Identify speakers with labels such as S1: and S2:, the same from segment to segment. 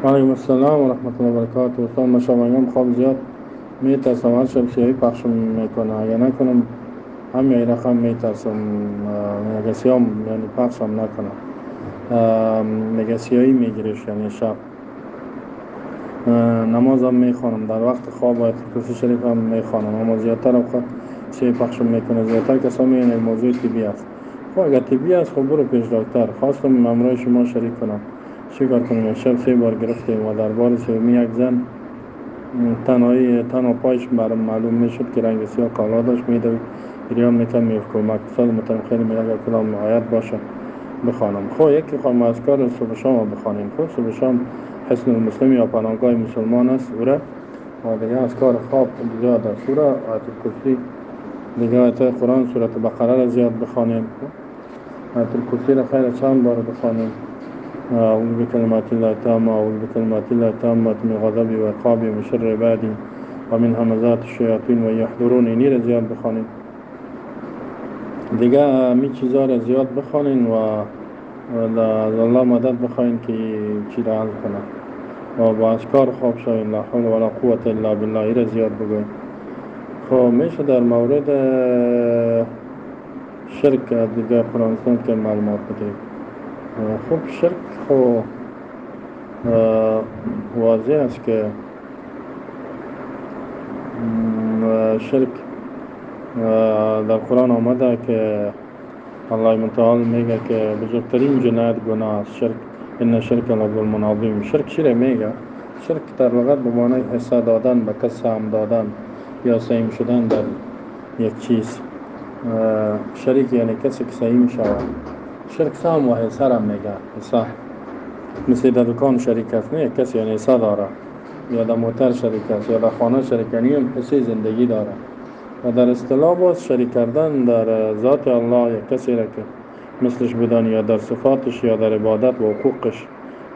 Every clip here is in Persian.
S1: علیکم السلام و رحمت الله و برکاته. استاد من شبانگام خواب زیاد میترسم، هر شب سیاهی پخش میکنه، اگر نکنم هم یه رقم میترسم، اگر سیام یعنی پخش هم نکنم میگه سیاهی میگیرش، یعنی شب نمازم میخوانم، در وقت خواب آیت کرسی شریف هم میخوانم، اما زیادتر اوقات سیاهی پخش میکنه. زیادتر کسا میگن یک موضوع طبی است. خب اگر طبی است خب برو پیش دکتر. خواستم همراه شما شریک کنم، چیکار کنیم؟ شب 3 بار گرفتیم و در بار سومی یک زن تنهایی تنها پایش برام معلوم میشد که رنگ سیاه کالا داشت، میدوید گریان میکرد میگفت کمک. استاد محترم خیلی میگه اگر کدام آیت باشه بخوانم. خب یکی خواهم از کار صبح شام بخوانیم. خب صبح شام حسن المسلم یا پناهگاه مسلمان است اوره، و دیگه از کار خواب زیاد است اوره، آیت الکرسی، دیگه آیت قرآن سورت بقره را زیاد بخوانیم. خب آیت الکرسی را خیر چند بار بخوانیم. اعوذ بکلمات الله التامه، اعوذ بکلمات الله التامه من غضبی و عقابی و شر عبادی و من همزات الشیاطین و یحضرون. اینی را زیاد بخوانیم. دیگه می چیزا را زیاد بخوانین و از الله مدد بخواین که چی را حل کنه و با اذکار خواب شوین. لا حول ولا قوت الا بالله ای را زیاد بگوین. خب میشه در مورد شرک دیگه قرآن سنت که معلومات بدیم. خب شرک خب واضح است که شرک در قرآن آمده که الله متعال میگه که بزرگترین جنایت گناه است شرک. ان شرک لظلم عظیم. شرک چی میگه؟ شرک در لغت به معنای حصه دادن، به کس سهم دادن یا سهیم شدن در یک چیز. شریک یعنی کسی که سهیم شود. شرک سهم و حصه را میگه. حصه مثل در دکان شریک است، نه کسی یعنی حصه داره، یا در موتر شریک است، یا در خانه شریک، یعنی هم حصه زندگی داره. و در اصطلاح باز شریک کردن در ذات الله یا کسی را که مثلش بدانی، یا در صفاتش یا در عبادت و حقوقش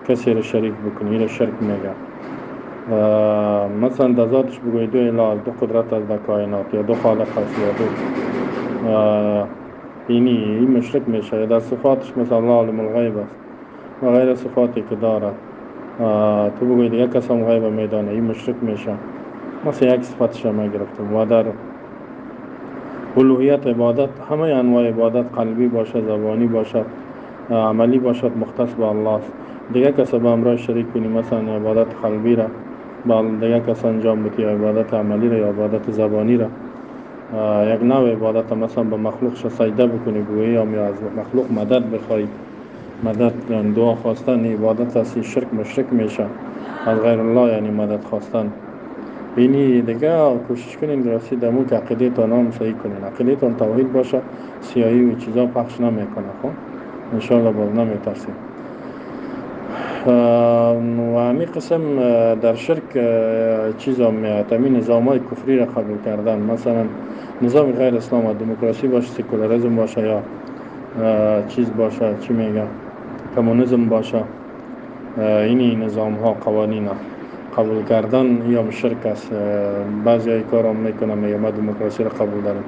S1: کسی را شریک بکنی، این را شرک میگه. مثلا در ذاتش بگوی دو اله، دو قدرت از در کائنات، یا دو خالق است، یا دو اینی این مشرک میشه. یا در صفاتش مثلا الله عالم الغیب است و غیر صفاتی که داره، تو بگوی دیگه کس هم غیب میدانه، این مشرک میشه. مثلا یک صفتش هم گرفتم. و در الوهیت عبادت، همه انواع عبادت قلبی باشد، زبانی باشد، عملی باشد، مختص به الله است. دیگه کس به همراه شریک کنی، مثلا عبادت قلبی را با دیگه کس انجام بدی، یا عبادت عملی را یا عبادت زبانی را، یک نوع عبادت مثلا به مخلوق سجده بکنی، بگویی یا از مخلوق مدد بخوای، مدد یعنی دعا خواستن، عبادت است، شرک مشرک میشه از غیر الله، یعنی مدد خواستن. اینی دیگه کوشش کنین راستی دمو که عقیده تان هم صحیح کنین، عقیده تان توحید باشه، سیاهی و چیزا پخش نمیکنه. خب انشالله باز نمیترسیم. و همین قسم در شرک چیزا میاد، همین نظام های کفری را قبول کردن، مثلا نظام غیر اسلام و دموکراسی باشه، سکولاریسم باشه، یا چیز باشه، چی میگه، کمونیسم باشه، اینی نظام ها قوانین قبول کردن یا شرک است. بعضی های کار هم میکنن، میگه ما دموکراسی را قبول دارم،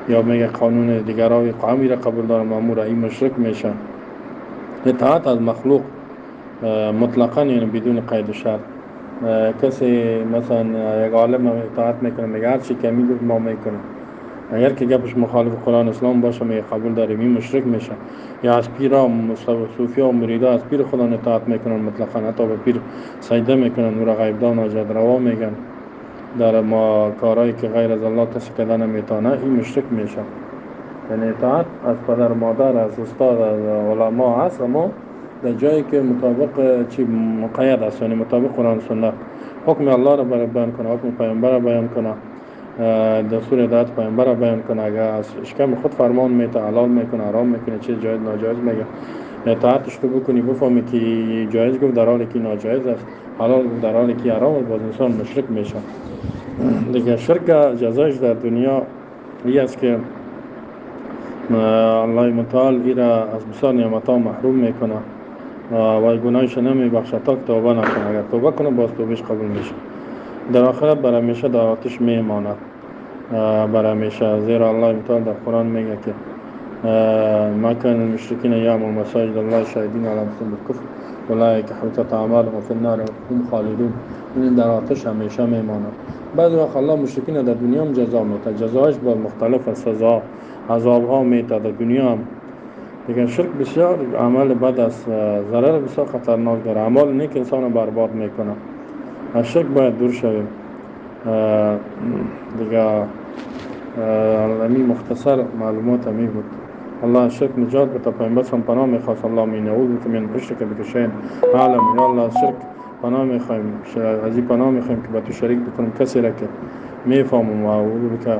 S1: یا میگه قانون دیگرای قومی را قبول دارم، امور این مشرک میشه. اطاعت از مخلوق مطلقا، یعنی بدون قید و شرط. کسی مثلا یک عالم اطاعت میکنه، میگه هر چی که میگه ما میکنیم، اگر که گپش مخالف قرآن اسلام باشه میگه قبول داریم، این مشرک میشه. یا از پیرا صوفیا و مریدا از پیر خدا اطاعت میکنن مطلقا، حتی به پیر سجده میکنن، او را غیب دان و روا میگن، در ما کارهایی که غیر از الله کسی کردن نمیتونه، این مشرک میشه. یعنی اطاعت از پدر مادر، از استاد، از علما هست، اما در جایی که مطابق چی مقید است، یعنی مطابق قرآن سنت، حکم الله را بیان کنه، حکم پیامبر را بیان کنه، دستور هدایت پیامبر را بیان کنه. اگر از اشکم خود فرمان میته، حلال میکنه، حرام میکنه، چه جایز ناجایز میگه، اطاعتش تو بکنی، بفهمی که جایز گفت در حالی که ناجایز است، حلال گفت در حالی که حرام است، باز انسان مشرک میشه. دیگه شرک جزایش در دنیا این است که الله متعال ای را از بسیار نعمت‌ها محروم میکنه و گناهش نمیبخشه تا توبه نکنه. اگر توبه کنه باز توبهش قبول میشه. در آخرت بر همیشه در آتش میماند، بر همیشه. زیرا الله متعال در قرآن میگه که ما كان المشركين يعمروا مساجد الله شاهدين على انفسهم بالكفر اولئک حبطت اعمالهم فی النار هم خالدون. این در آتش همیشه میمانند. بعضی وقت الله مشرکین در دنیا هم جزا میده، جزایش با مختلف سزا عذاب ها میده در دنیا هم. دیگه شرک بسیار عمل بد است، ضرر بسیار خطرناک داره، اعمال نیک انسان برباد میکنه. از شرک باید دور شویم. دیگه امی مختصر معلومات همی بود. الله از شرک نجات بده. پیامبر هم پناه میخواست، الله من اعوذ بک من اشرک بک شیئا اعلم. یا الله از شرک پناه میخوایم، از این پناه میخوایم که با تو شریک بکنم کسی را که میفهمم، و اعوذ بک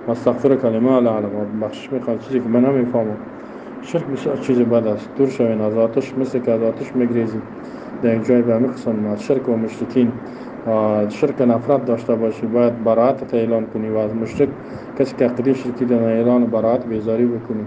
S1: واستغفرک لما لا اعلم، و بخشش میخوام چیزی که من نمیفهمم. شرک بسیار چیز بد است، دور شوین از آتش، مثل که از آتش میگریزی در یک جای. به همین قسم از شرک و مشرکین، شرک نفرت داشته باشی، باید براعت اعلان کنی و از مشرک کسی که عقیده شرکی داره اعلان براعت بیزاری بکنی.